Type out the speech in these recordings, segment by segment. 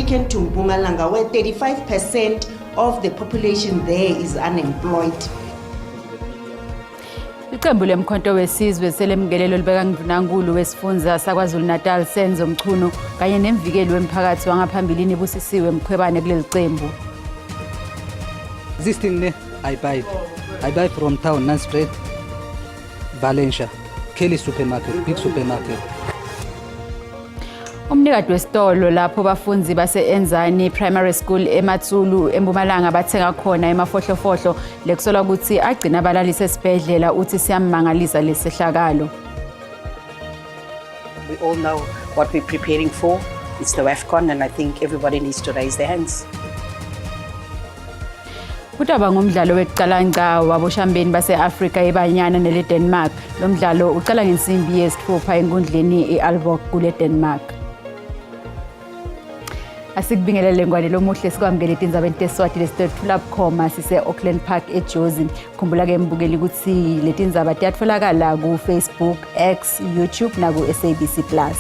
taken to Mpumalanga, where 35% of the population there is unemployed. Iqembu lemkhonto wesizwe selemngelelo libeka ndunankulu wesifundza saKwaZulu-Natal Senzo Mchunu kanye nemvikeli wemphakathi wangaphambilini Busisiwe Mkhwebane kuleli qembu. This thing I buy. I buy from town, Nanspread, Valencia, Kelly supermarket, big supermarket. Umnikati wesitolo lapho bafundzi base-Enzani Primary School eMatsulu eMpumalanga bathenga khona emafohlofohlo lekusolwa ukuthi agcina abalalise esibhedlela uthi siyammangalisa lesehlakalo. We all know what we're preparing for. It's the WAFCON and I think everybody needs to raise their hands. Kutaba ngumdlalo wekucala ngca waboshambeni base-Afrika eBanyana nele-Denmark. Lo mdlalo ucala ngensimbi yesithupha enkundleni i-Aalborg kule-Denmark. Asikubingelele ngwane lomuhle sikwamukele etindzabeni tesiswati lesitethula bukhoma sise-Auckland Park eJozi. Khumbula-ke mbukeli ukuthi letindzaba tiyatfolakala ku-Facebook, X, YouTube naku-SABC Plus.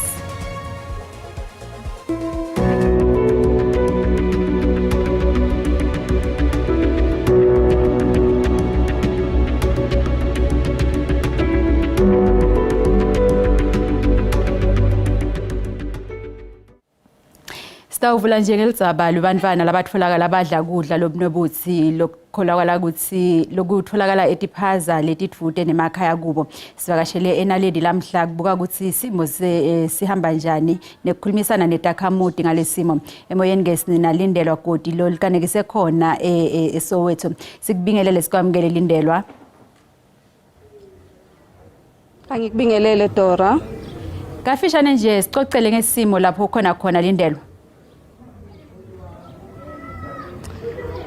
Sitawuvula nje ngelidzaba lwebantfwana labatfolakala badla kudla lobunobuthi lokukholakala kutsi lokutfolakala etiphaza letidvute nemakhaya kubo. Sivakashele eNaledi lamhla kubuka kutsi simo eh, sihamba njani nekukhulumisana netakhamuti ngalesimo. Emoyeni ke sinalindelwa Godi lo likanekise khona eh, eh, eSoweto. Sikubingelele sikwamukele Lindelwa. Angikubingelele Dora. Kafishane nje sicocele ngesimo lapho khona khona Lindelwa.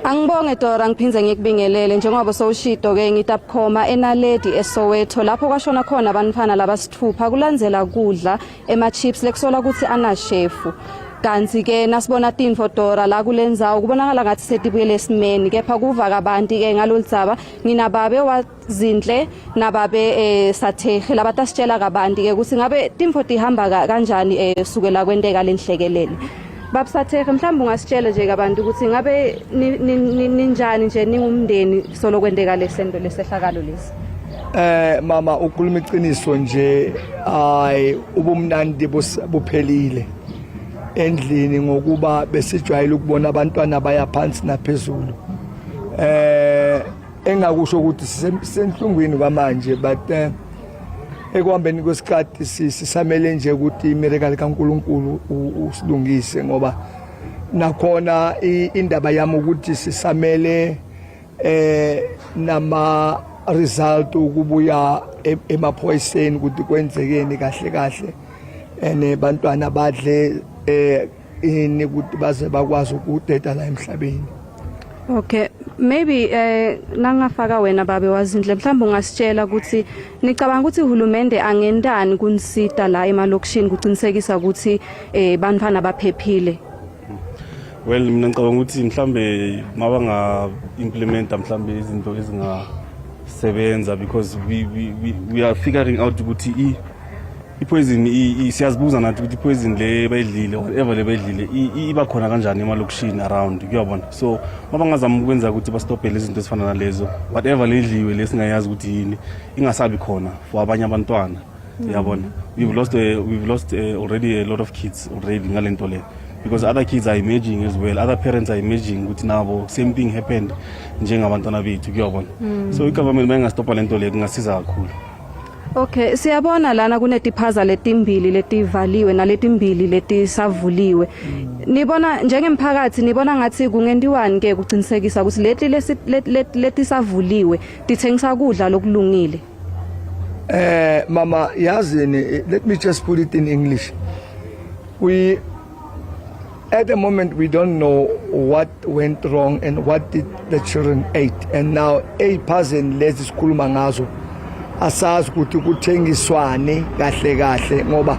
Angibonge Dora ngiphindze ngikubingelele njengoba sowushito ke ngitabukhoma eNaledi eSoweto lapho kwashona khona abantwana labasithupha kulandzela kudla ema-chips lekusola ukuthi anashefu kanti ke nasibona tintfo Dora la kulendzawo kubonakala ngathi setibuyele esimeni kepha kuva kabanti ke ngaloludzaba nginababe wazinhle nababe eh, sathehe labatasitshela kabanti ke ukuthi ngabe tintfo tihamba kanjani eh, sukela kwenteka lenhlekelele babusathehe mhlawumbe ungasitshela nje kabanti ukuthi ngabe ninjani nje ningumndeni solo kwenteka lesento lesehlakalo lesi Eh mama ukhuluma iqiniso nje ay ubumnandi buphelile endlini ngokuba besijwayele ukubona abantwana baya phansi naphezulu eh engakusho ukuthi sisenhlungwini kwamanje but eh, ekuhambeni kwesikhathi sisamele nje ukuthi imiracle kaNkuluNkulu usilungise ngoba nakhona indaba yami ukuthi sisamele eh nama result ukubuya e, emaphoyiseni ukuthi kwenzekeni kahle kahle ene bantwana badle eh ini ukuthi baze bakwazi ukudeda la emhlabeni Okay maybe eh nangafaka wena babe wazindle mhlawumbe ungasitshela ukuthi nicabanga ukuthi uhulumende angendani kunisita la emalokishini kuqinisekisa ukuthi eh bantwana baphephile Well mina ngicabanga ukuthi mhlambe mabanga implementa mhlambe izinto ezingasebenza because we, we, we, we are figuring out ukuthi i ipoison siyazibuza nathi ukuthi ipoison le bayidlile whatever le bayidlile iba khona kanjani emalokishini around kuyabona so mabangazama ukwenza ukuthi bastopele izinto ezifana nalezo whatever le idliwe lesingayazi ukuthi yini ingasabi khona for abanye abantwana yabona we've lost we've lost already a lot of kids already ngale nto le because other kids are emerging as well other parents are emerging ukuthi nabo same thing happened njengabantwana bethu kuyabona so i-government mayingastopa le nto le kungasiza kakhulu Okay, siyabona lana kunetiphaza letimbili letivaliwe naletimbili letisavuliwe. Nibona njengemphakathi nibona ngathi kungentiwani ke kuqinisekisa ukuthi leti letisavuliwe tithengisa kudla lokulungile. Eh mama yazini let me just put it in English. We at the moment we don't know what went wrong and what did the children ate and now a person lezi sikhuluma ngazo asazi ukuthi kuthengiswane kahle kahle ngoba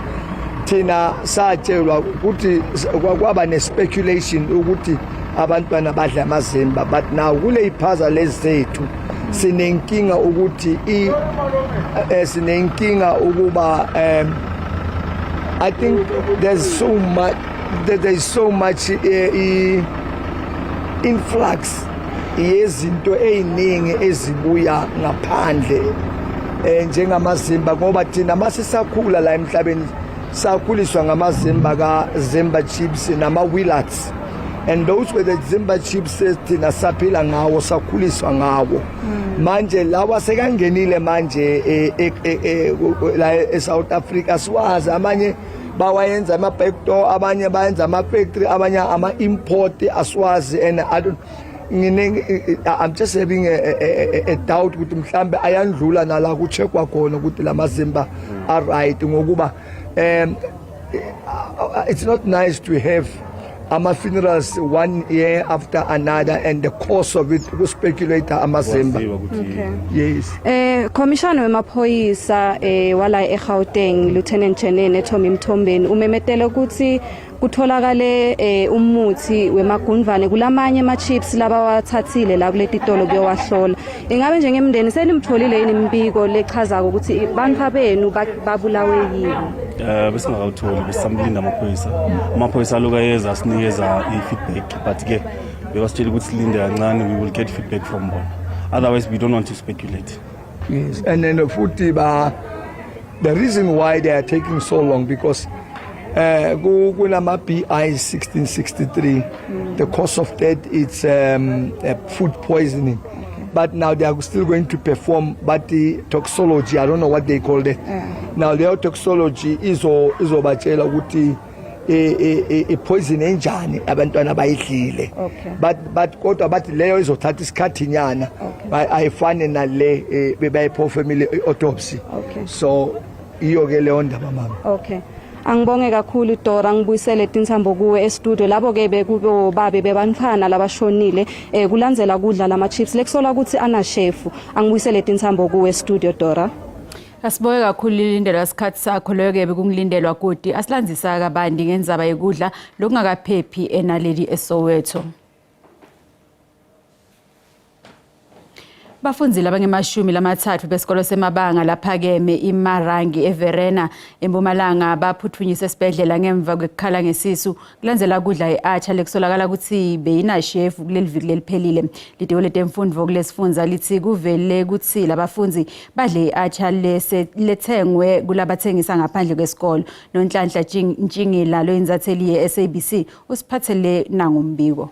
thina satshelwa ukuthi kwaba ne speculation ukuthi abantwana badla amazimba but now kule iphaza lezethu sinenkinga ukuthi i eh, sinenkinga ukuba um I think there's so much There is so much influx yezinto eziningi ezibuya ngaphandle njengamazimba, ngoba thina masisakhula la emhlabeni sakhuliswa ngamazimba ka Zimba chips nama Willards, and those were the Zimba chips thina saphila ngawo, sakhuliswa ngawo. Manje lawa sekangenile manje la eSouth Africa, siwazi amanye bawayenza ama backdoor, abanye bayenza ama factory, abanye ama import, aswazi. And I don't ngine I'm just having a doubt ukuthi mhlambe ayandlula nala kucheckwa khona ukuthi lamazimba are right, ngokuba it's not nice to have ama funerals one year after another and the cause of it ku-speculate amazimba. Waziwa ukuthi Yes. Commissioner wemaphoyisa wala eGauteng, Lieutenant General Tommy Mthombeni, umemetele ukuthi kutholakale umuthi wemagundvane kulamanye ama chips labawathathile la kuleti tolo kuyowahlola. Ingabe njengemndeni senimtholile yini imbiko lechazako ukuthi bantfu benu babulawe yini? Besingakawutholi, besisamlinda amaphoyisa. Amaphoyisa aloku ayeza asinikeza i-feedback, but ke bebasitshela ukuthi silinde kancane, we will get feedback from bona, otherwise we don't want to speculate. Yes, and then futhi ba the reason why they are taking so long, because kunama BI 1663, the cause of death, it's food poisoning. But now they are still going to perform, but the toxology, I don't know what they call it. Now leyo toxology izobatshela ukuthi i poison enjani abantwana bayidlile. But kodwa bathi leyo izothatha isikhathi nyana. Ayifani nale bebayiperformile i-autopsy. So iyo ke leyo ndaba, mama. Okay. Angibonge kakhulu, Dora, ngibuyisele tintsambo kuwe e-studio. Labo ke bekubo babe bebantfwana labashonile kulandzela kudla lama chips lekusola ukuthi anashefu. Angibuyisele tintsambo kuwe e-studio, Dora. Asibonge kakhulu, Lindelwa, isikhathi sakho. Leyo-ke bekunguLindelwa Koti asilandzisa kabanti ngendzaba yekudla lokungakaphephi eNaledi eSoweto. Bafundzi labangemashumi 30 besikolo semabanga laphakeme iMarangi eVerena eMpumalanga baphuthunyiswe esibhedlela ngemva kwekukhala ngesisu kulandzela kudla i-atchar lekusolakala kutsi beyinashefu kuleli viki leliphelile. Litiko letemfundvo kulesifundza litsi kuvele kutsi labafundzi badle i-atchar letsengwe kulabatsengisa ngaphandle kwesikolo. Nonhlanhla Ntshingila loyintsatseli ye-SABC usiphathele nangumbiko.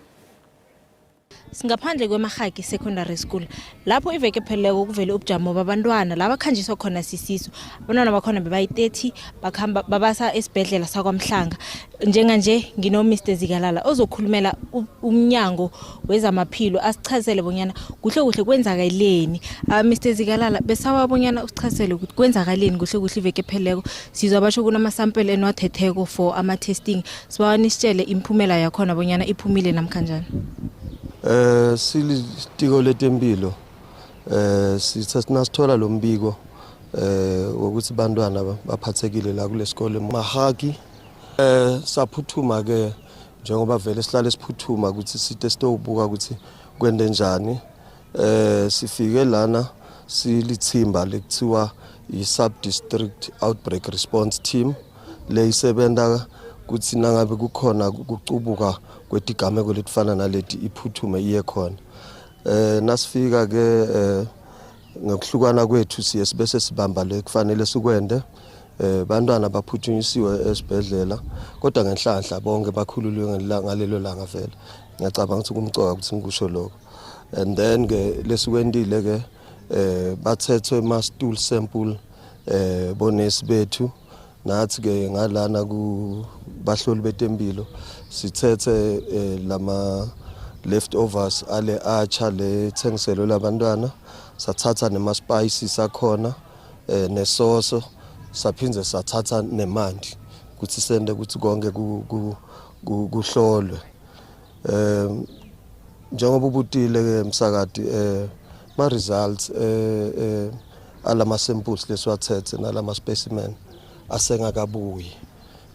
Singaphandle kweMarhagi Secondary School, lapho iveke epheleleko kuvele ubujamo babantwana la bakhanjiswa khona sisisu. Abantwana bakhona bebayi-30, bakhamba babasa esibhedlela saKwaMhlanga. Njenganje ngino-Mr Zikalala ozokhulumela umnyango wezamaphilo asichazele bonyana kuhle kuhle kwenzakaleni. Mr Zikalala, besawa bonyana usichazele ukuthi kwenzakaleni kuhle kuhle iveke epheleleko. Sizwa basho kunamasampele eniwathetheko for ama-testing, sibawa nisitshele imiphumela yakhona bonyana iphumile namkhanjani. Silitiko letempilo, sithe nasithola lo mbiko wokuthi bantwana baphathekile la kulesikole Mahagi, saphuthuma ke njengoba vele sihlale siphuthuma ukuthi site sitobuka ukuthi kwende njani. Sifike lana silithimba lekuthiwa i-sub district outbreak response team, leyisebenta kuthi nangabe kukhona kucubuka kwetigameko letifana naleti iphuthume iye khona. Nasifika ke ngokuhlukana kwethu siye sibese sibamba le kufanele sikwende. Bantwana baphuthunyisiwe esibhedlela, kodwa ngenhlanhla bonke bakhululiwe ngalelo langa. Vele ngiyacabanga ukuthi kumcoka ukuthi ngikusho lokho. And then ke lesikwentile ke, bathethwe ma stool sample bonesi bethu, nathi ke ngalana ku bahloli betempilo sithethe lama leftovers ale atchar le thengiselwe labantwana, sathatha nema spices akhona nesoso, saphindze sathatha nemanti ukuthi sende ukuthi konke kuhlolwe. Njengoba ubutile ke msakadi, ma results alama samples lesiwathethe nalama specimen asengakabuyi,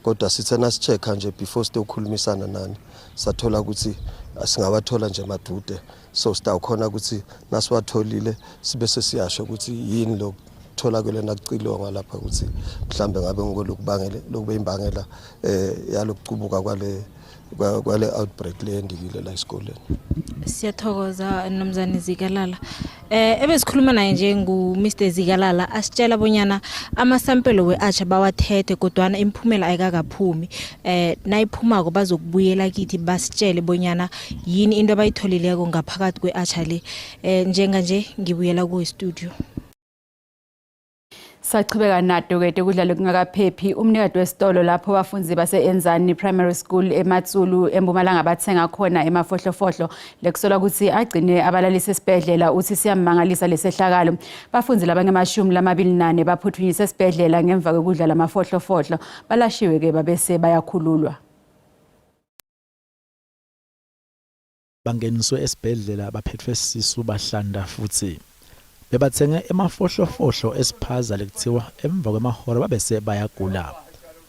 kodwa sithe nasi-check-a nje before sitokhulumisana nani, sathola ukuthi singawathola nje madude, so sitawukhona ukuthi nasiwatholile sibe sesiyasho ukuthi yini lo. lokutholakele nakucilongwa lapha ukuthi mhlambe ngabe ngolokubangele lokube imbangela eh yalokucubuka kwale kwale outbreak leyendikile la esikoleni. Siyathokoza nomzane Zikalala. Eh ebesikhuluma naye nje ngu Mr Zikalala asitshela bonyana amasampelo weAcha bawathethe kodwana imiphumela ayikakaphumi. Eh nayiphumako bazokubuyela kithi basitshele bonyana yini into abayitholileko ngaphakathi kweAcha le. Eh njenga nje ngibuyela ku studio. Sachubeka nato ke tekudla lokungakaphephi umnikati wesitolo lapho bafundzi base-Enzani Primary School eMatsulu eMpumalanga bathenga khona emafohlofohlo lekusolwa ukuthi agcine abalalise esibhedlela uthi siyammangalisa lesehlakalo. Bafundzi labangema-24 baphuthunyiswe esibhedlela ngemva kwekudla lamafohlofohlo balashiwe ke babese bayakhululwa. Bangeniswe esibhedlela baphetfwe sisu bahlanta futsi. Bebatsenge emafohlofohlo esiphaza lekuthiwa emva kwemahora babese bayagula.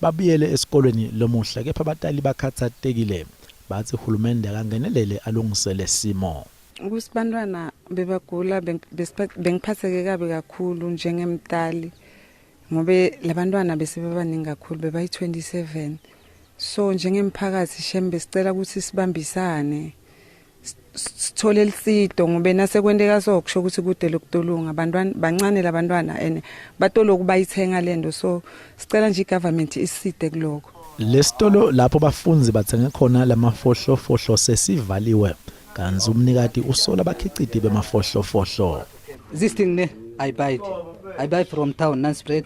Babuyele esikolweni lomuhla kepha batali bakhatsatekile batsi hulumende akangenelele alungise lesimo. Ukuthi bantwana bebagula bengiphatheke kabi kakhulu njengemtali ngobe labantwana bese bebaningi kakhulu bebayi-27 so njengemphakathi shem besicela ukuthi sibambisane sithole lisito ngobe nasekwenteka so kusho ukuthi kude lokutolunga abantwana bancane labantwana and batoloku bayithenga lento so sicela nje igovernment iside kuloko. Lesitolo lapho bafundzi batsenge khona lamafohlofohlo sesivaliwe kantsi umnikati usola bakhiciti bemafohlofohlo. This thing ne, I buy it. I buy from town, Nanspret,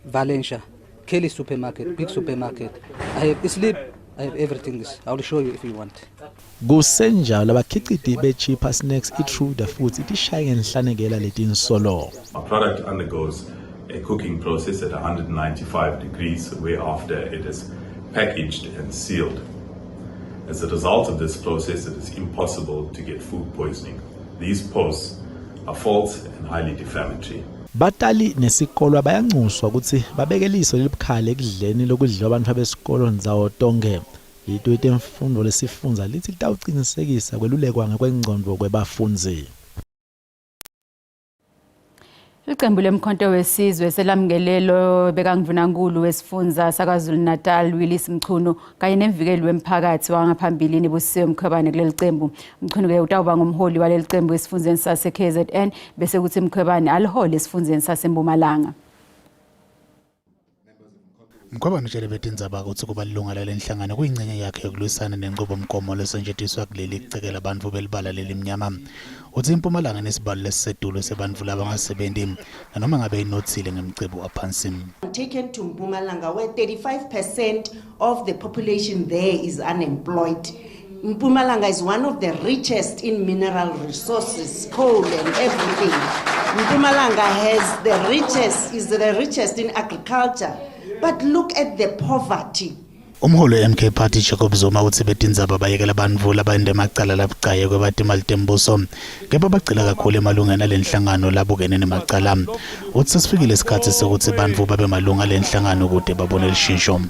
Valencia, Kelly supermarket, big supermarket. I have sleep, I have everything. This I will show you if you want. Kusenjalo abakhiciti be-Cheaper Snacks i-Truda futhi itishaye ngenhlanekela letinsolo. Our product undergoes a cooking process at 195 degrees, whereafter it is packaged and sealed. As a result of this process, it is impossible to get food poisoning. These posts are false and highly defamatory. Batali nesikolwa bayanxuswa ukuthi babeke liso lelibukhali ekudleni lokudliwa bantfwana besikolo ndzawo tonkhe. Litiko letemfundvo lesifundza litsi litawucinisekisa kwelulekwa ngekwengcondvo kwebafundzi. Iqembu lemkhonto wesizwe selamkelelo bekanguNdunankulu wesifundza saKwaZulu-Natal Willis Mchunu kanye nemvikeli wemphakathi wangaphambilini Busisiwe Mkhwebane kuleli cembu. Mchunu ke utawuba ngumholi waleli cembu esifundzeni sase-KZN bese kuthi Mkhwebane alihole esifundzeni saseMpumalanga. Mkhwebane utshele betindzaba kutsi kuba lilunga lalenhlangano kuyincenye yakhe yokulwisana nenchubomgomo lesetjentiswa kuleli kucekela bantfu belibala lelimnyama. Utsi impumalanga inesibalo lesisetulu sebantfu labangasebenti nanoma ngabe inotsile ngemcebo waphansi. Taken to Mpumalanga where 35% of the population there is unemployed. Mpumalanga is one of the richest in mineral resources, coal and everything. Mpumalanga has the richest, is the richest in agriculture. But look at the poverty. Umholi we-MK Party Jacob Zuma utsi betindzaba bayekela bantfu labayente emacala labucayi ekweba timali tembuso kepha bagcila kakhulu emalungeni alenhlangano labukene nemacala. Utsi sesifikile sikhatsi sekutsi bantfu babe malunga alenhlangano kute babone lishinsho.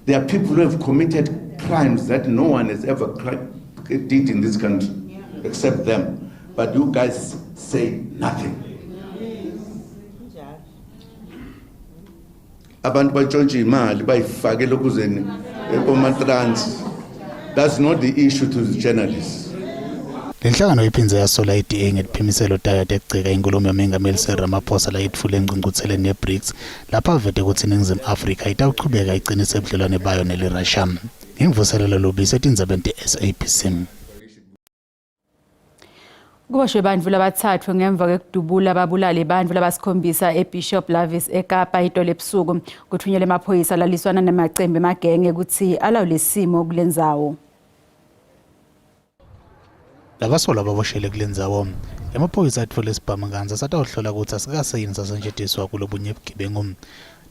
There are people who have committed crimes that no one has ever did in this country except them. But you guys say nothing. Abantu batshontshe imali bayifake lokuzeni komatrans. That's not the issue to the journalists. Lenhlangano iphindze yasola i-DA ngetiphimiselo tayo tekugceka inkulumo yaMengameli Cyril Ramaphosa layetfule engcungcutheleni ye-BRICS lapho avete kutsi iNingizimu Afrika itawuchubeka icinise budlelwane bayo neliRussia. Ngimvuselelo Lubisi etindzabeni te-SABC. Kuboshwe bantfu labatsatfu ngemva kwekudubula babulale bantfu labasikhombisa eBishop Lavis eKapa itolo ebusuku. Kuthunyelwe emaphoyisa laliswana nemacembu emagenge kutsi alawule simo kulendzawo. Labasolwa baboshele kulendzawo. Emaphoyisa atfole sibhamu kantsi asatawuhlola kutsi asikase yini sasetjentiswa kulobunye bugebengu.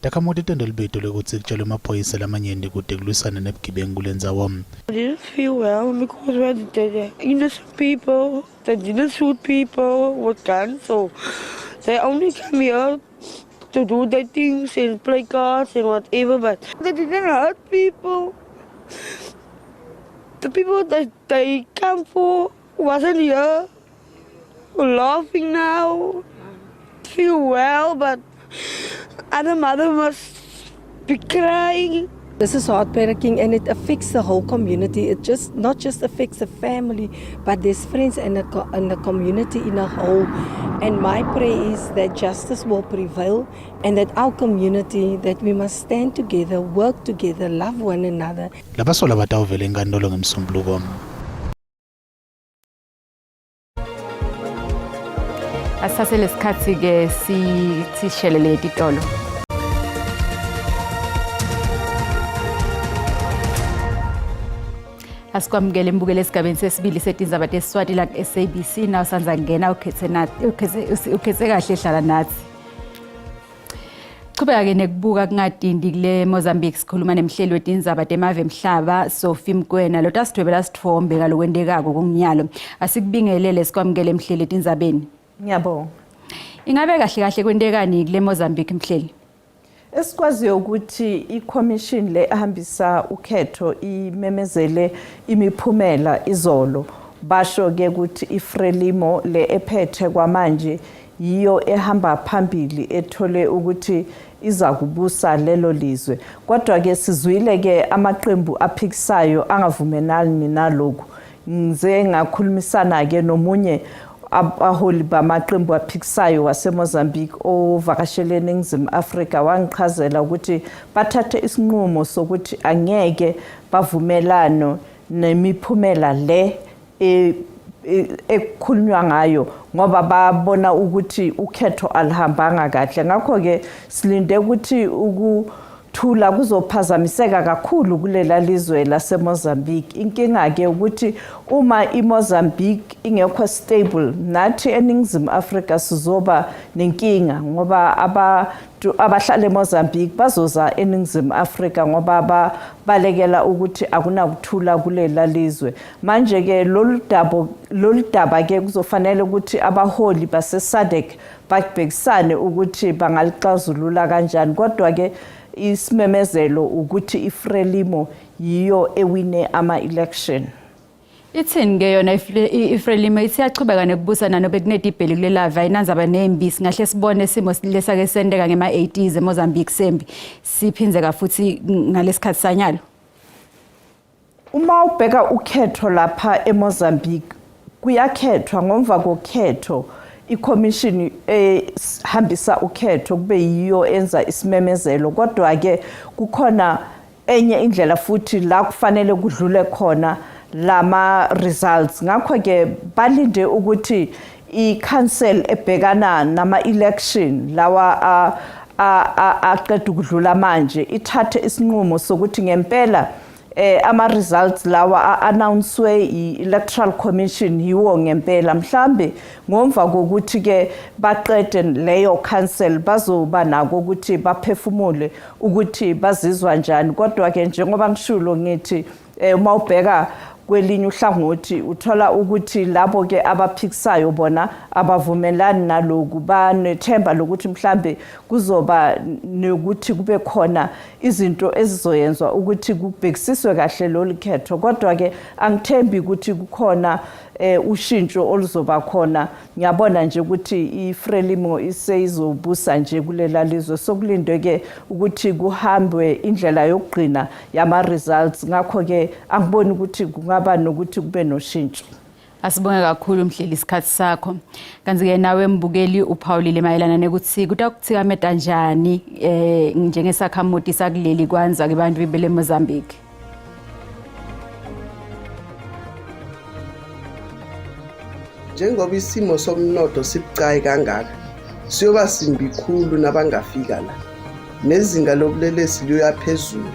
Takhamuti tente libito lekutsi kutshelwe emaphoyisa lamanyenti kute kulwisane nebugebengu kulendzawo. I didn't feel well because when the innocent people that didn't shoot people with guns, so they only come here to do their things and play cards and whatever, but they didn't hurt people. The people that they come for wasn't here, laughing now. feel well, but other mother must be crying. This is heartbreaking and it affects the whole community. It just not just affects the family, but there's friends and the community in a whole. And my prayer is that justice will prevail and that our community, that we must stand together, work together, love one another. Labasolwa batawuvela enkantolo ngeMsombuluko. Asithathe lesikhathi-ke sishelele titolo. Asikwamukele mbukele esigabeni sesibili setindzaba tesiswati la ku-SABC na usandza kungena ukhethe kahle hlala nathi. Chubeka-ke nekubuka kungatindi kule Mozambique sikhuluma nemhleli wetindzaba temave emhlaba Sophie Mkwena lo tasidwebela sitfombe ngalokwentekako kunginyalo. Asikubingelele sikwamukele mhleli etindzabeni. Ngiyabonga. Ingabe kahle kahle kwentekani kule Mozambique mhleli? Esikwaziyo ukuthi ikhomishini le ehambisa ukhetho imemezele imiphumela izolo. Basho ke ukuthi iFrelimo le ephethe kwamanje yiyo ehamba phambili ethole ukuthi iza kubusa lelo lizwe. Kodwa ke sizwile ke amaqembu aphikisayo angavumelani naloku. Ngize ngakhulumisana ke nomunye abaholi bamaqembu aphikisayo waseMozambique ovakashele eNingizimu Afrika, wangichazela ukuthi bathathe isinqumo sokuthi angeke bavumelane nemiphumela le ekukhulunywa ngayo ngoba babona ukuthi ukhetho alihambanga kahle. Ngakho-ke silinde ukuthi ukuthula kuzophazamiseka kakhulu kulela lizwe laseMozambique. Inkinga-ke ukuthi uma iMozambique ingekho stable, nathi eNingizimu Afrika sizoba nenkinga ngoba abantu abahlala eMozambique bazoza eNingizimu Afrika ngoba babalekela ukuthi akunakuthula kulela lizwe. Manje-ke lolu daba-ke kuzofanele ukuthi abaholi base-SADC babhekisane ukuthi bangalixazulula kanjani. Kodwa-ke isimemezelo ukuthi iFrelimo yiyo ewine ama-election. Ithini ke yona iFrelimo? Ithi iyachubeka nekubusa nanobe kunetibheli kulelava ayinandzaba nembi. Singahle sibone isimo lesake senteka ngema-80s eMozambique sembi siphindzeka futhi ngalesikhathi sanyalo. Uma ubheka ukhetho lapha eMozambique, kuyakhethwa, ngomva kokhetho ikhomishini ehambisa ukhetho kube yiyo enza isimemezelo. Kodwa-ke kukhona enye indlela futhi la kufanele kudlule khona lama results. Ngakho-ke balinde ukuthi i-council ebhekana nama-election lawa aqeda ukudlula manje ithathe isinqumo sokuthi ngempela ama results lawa a-announcewe i-Electoral Commission yiwo ngempela. Mhlambe ngomva kokuthi ke baqede leyo council bazoba nako ukuthi baphefumule ukuthi bazizwa njani. Kodwa ke njengoba ngishulo ngithi uma ubheka kwelinye uhlangothi uthola ukuthi labo ke abaphikisayo bona abavumelani naloku, banethemba lokuthi mhlambe kuzoba nokuthi kube khona izinto ezizoyenzwa ukuthi kubhekisiswe kahle lolu khetho. Kodwa ke angithembi ukuthi kukhona ushintsho oluzoba khona. Ngiyabona nje ukuthi iFrelimo iseyizobusa nje kulela lizwe. Sokulindwe ke ukuthi kuhambwe indlela yokugcina yama results. Ngakho ke angiboni ukuthi kungaba nokuthi kube noshintsho. Asibonge kakhulu mhleli isikhathi sakho. Kanti-ke nawe mbukeli uphawulile mayelana nekuthi kutakuthikameta njani njengesakhamuti sakuleli kwanza kubantu bele Mozambique. Njengoba isimo somnotho sibucayi kangaka, siyoba simbi khulu nabangafika la. Nezinga lobulelesi liyoya phezulu.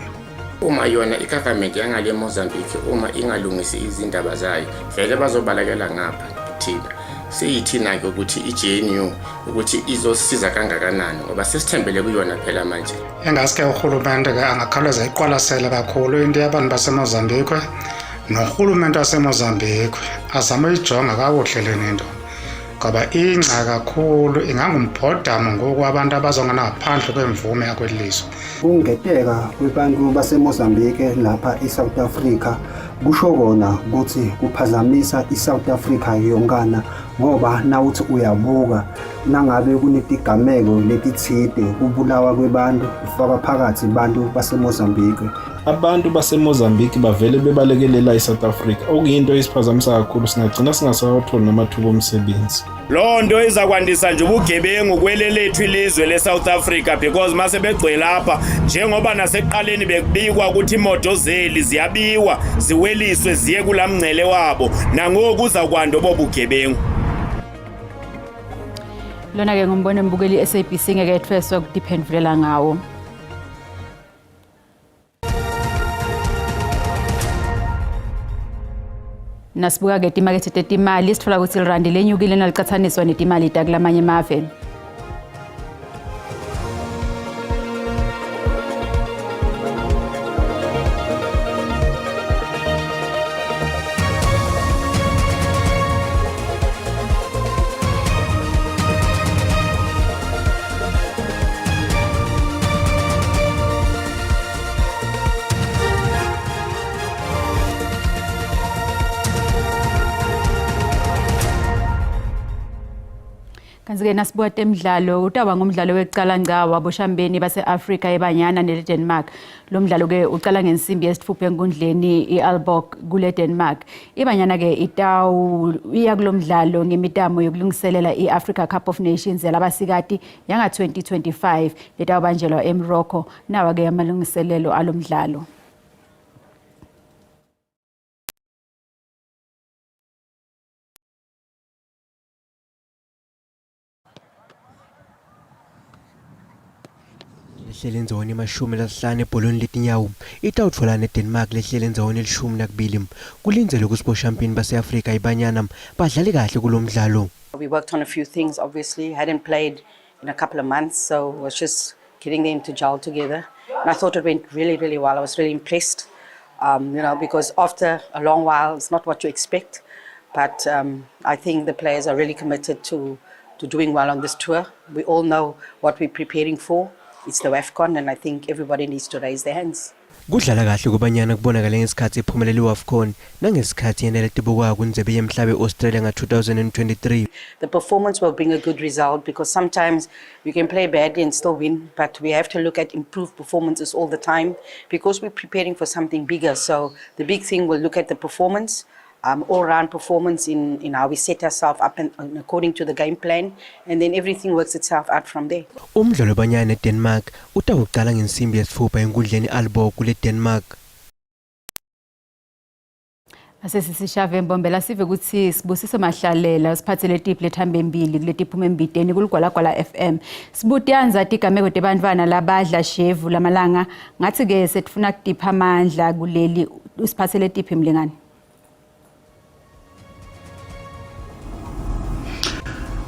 Uma yona i-government yangale Mozambique uma ingalungisi izindaba zayo, vele bazobalekela ngapha thina. Seyithina-ke ukuthi i-GNU ukuthi izosiza kangakanani ngoba sesithembele kuyona phela manje. Engaske urhulumente ke angakhawuleza iqwalasele kakhulu into yabantu baseMozambique norhulumente waseMozambique azame uyijonga kakuhle le nto, ngoba ingca kakhulu ingangumbhodamo ngoku abantu abazongena ngaphandle kwemvume yakweli lizwe. Ukungeteka kwebantu baseMozambique lapha eSouth Africa kusho kona ukuthi kuphazamisa iSouth Africa yonkana. Ngoba nawuthi uyabuka nangabe kunetigameko letitsite kubulawa kwebantu kufaka phakathi bantu baseMozambique. Abantu baseMozambique bavele bebalekelela iSouth Africa, okuyinto esiphazamisa kakhulu, singagcina singasawatholi namathuba omsebenzi. Loo nto iza kwandisa nje ubugebengu kwele lethu ilizwe leSouth Africa because mase begcwele apha, njengoba nasekuqaleni bekubikwa ukuthi iimoto zeli ziyabiwa ziweliswe ziye kulaa mngcele wabo, nangoku uza kwanda obo bugebengu. Lona-ke ngumbono embukeli i-SABC ngeke ethweswe ukutiphendvulela ngawo. Nasibuka-ke timakethe tetimali sitfola kutsi lirandi lenyukile nalicatsaniswa netimali takulamanye emave. Kanti-ke nasibuka temidlalo utawuba ngumdlalo wekucala ngca waboshambeni base-Afrika eBanyana nele-Denmark. Lo mdlalo-ke ucala ngensimbi yesitfupha enkundleni i-Aalborg kule Denmark. IBanyana-ke itawu iya kulo mdlalo ngemitamo yokulungiselela i-Africa Cup of Nations yalabasikati yanga-2025 letawubanjelwa eMorocco. Nawa-ke amalungiselelo alo mdlalo. Lehlele endzaweni yemashumi lasihlanu ebholweni letinyawo itawutfolana neDenmark lehlele endzaweni yelishumi nakubili. Kulindzelwe kutsi boshampiyoni base-Afrika iBanyana badlale kahle kulo mdlalo. We worked on a few things, obviously. Hadn't played in a couple of months, so it was just getting them to gel together. And I thought it went really, really well. I was really impressed, because after a long while, it's not what you expect. But I think the players are really committed to doing well on this tour. We all know what we're preparing for. It's the WAFCON, and I think everybody needs to raise their hands. Kudlala kahle kuBanyana kubonakale ngesikhathi iphumelela iWAFCON nangesikhathi yenela tibukwa kundzebe yemhlaba e-Australia nga-2023. The performance will bring a good result because sometimes you can play badly and still win, but we have to look at improved performances all the time because we're preparing for something bigger. So the big thing, we'll look at the performance, all-round performance in how we set ourselves up and according to the game plan, and then everything works itself out from there. Umdlalo weBanyana neDenmark utawucala ngensimbi yesitfupha enkundleni i-Aalborg kule Denmark. Asesisishave Mbombela sive kutsi Sibusiso Mahlalela siphathele tiphi lethambe embili kuletiphuma embiteni kuligwalagwala FM. Sibutiyanza tigameko tebantfwana labadla shevu lamalanga ngathi ke setfuna kutipha amandla kuleli usiphathele tiphi mlingani.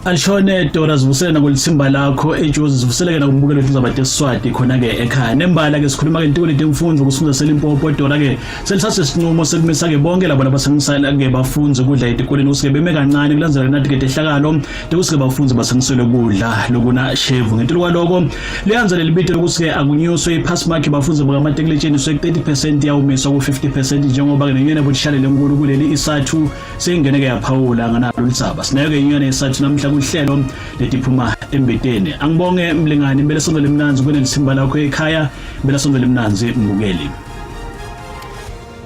Alishone Dora, zivusele nakulithimba lakho eJozi, zivuseleke nakumbukelo wethu tesiswati khona-ke ekhaya. Nembala-ke sikhuluma-ke ntiko letemfundvo kusifunda seLimpopo Dora-ke selithathe isinqumo sekumisa-ke bonke labo labathengisela-ke bafundzi kudla etikoleni kusuke beme kancane kulandzela nathi-ke tehlakalo tekusuke bafundzi bathengiselwe kudla lokuna shevu. Ngetulu kwaloko liyanza leli bito lokuthi-ke akunyuswe i-pass mark bafundzi bakamatekiletsheni suke 30% yawumiswa ku-50% njengoba-ke nenyoni yabotishale lenkulu kuleli isathu seyingene-ke yaphawula nganalo ludzaba. Sinayo-ke inyoni yesathu namhla kuhlelo letiphuma embiteni. Angibonge mlingani, impela sonto lemnandzi kunelithimba lakho ekhaya, impela sonto lemnandzi mbukeli.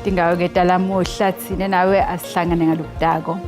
Tingawo ke talamuhla tsine nawe asihlangane ngalokudako.